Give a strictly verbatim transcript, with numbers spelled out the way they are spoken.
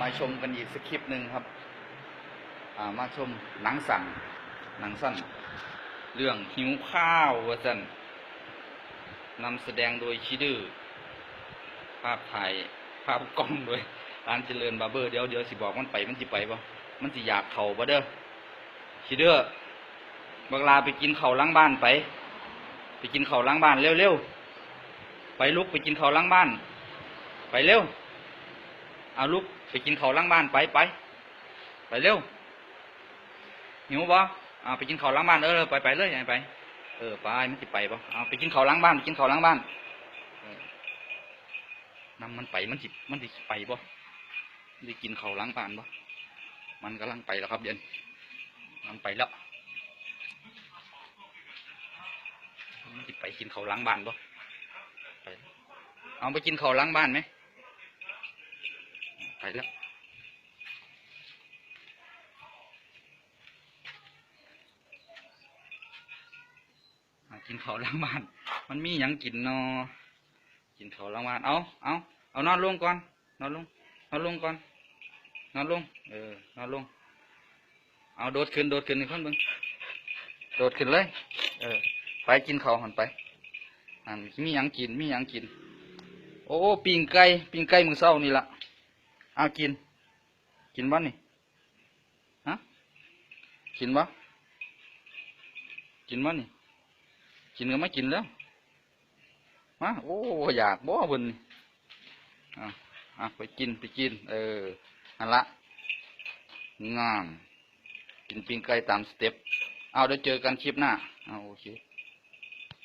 มาชมกันอีกสักคลิปหนึ่งครับ อ่า มาชมหนังสั้น หนังสั้น เรื่องหิวข้าวว่าซั่น นำแสดงโดยคิดดื้อ ภาพถ่าย ภาพกล้องโดย ร้านเจริญบาร์เบอร์ เดี๋ยว เดี๋ยวสิบอกมันไป มันสิไปบ่ มันสิอยากเข้าบ่เด้อ คิดดื้อ บักหล่าไปกินข้าวหลังบ้านไป ไปกินข้าวหลังบ้านเร็วๆ ไปลุกไปกินข้าวหลังบ้าน ไปเร็ว เอาลุกไปกินข้าวหลังบ้านไปไป ไปเร็ว หิวบ่ เอาไปกินข้าวหลังบ้าน เออ ไปไปเลยไป เออ ไป มันสิไปบ่ เอาไปกินข้าวหลังบ้าน ไปกินข้าวหลังบ้าน เออ นำมันไป มันสิ มันสิไปบ่ มันสิกินข้าวหลังบ้านบ่ มันกำลังไปแล้วครับ เดี๋ยวนี้ มันไปแล้ว มันสิไปกินข้าวหลังบ้านบ่ ไป เอาไปกินข้าวหลังบ้านไหม ไปแล้ว อ่ะ กินข้าวหลังบ้าน มันมีหยังกินเนาะ กินข้าวหลังบ้าน เอา เอา เอานอนลงก่อน นอนลง นอนลงก่อน นอนลง เออ นอนลง เอาโดดขึ้น โดดขึ้นให้คนเบิ่ง โดดขึ้นเลย เออ ไปกินข้าวหั่นไป อันมีหยังกิน มีหยังกิน โอ้ ปิ้งไก่ ปิ้งไก่มื้อเช้านี่ล่ะ เอากิน กินบ่นี่ ฮะ กินบ่ กินบ่นี่ กินก็มากินแล้ว มา โอ้ อยากบ่เพิ่นนี่ อ่ะ อ่ะ ไปกิน ไปกิน เออ หั่นละ งาม กินปิ้งไก่ตามสเต็ป เอา เดี๋ยวเจอกันคลิปหน้า เอา โอเค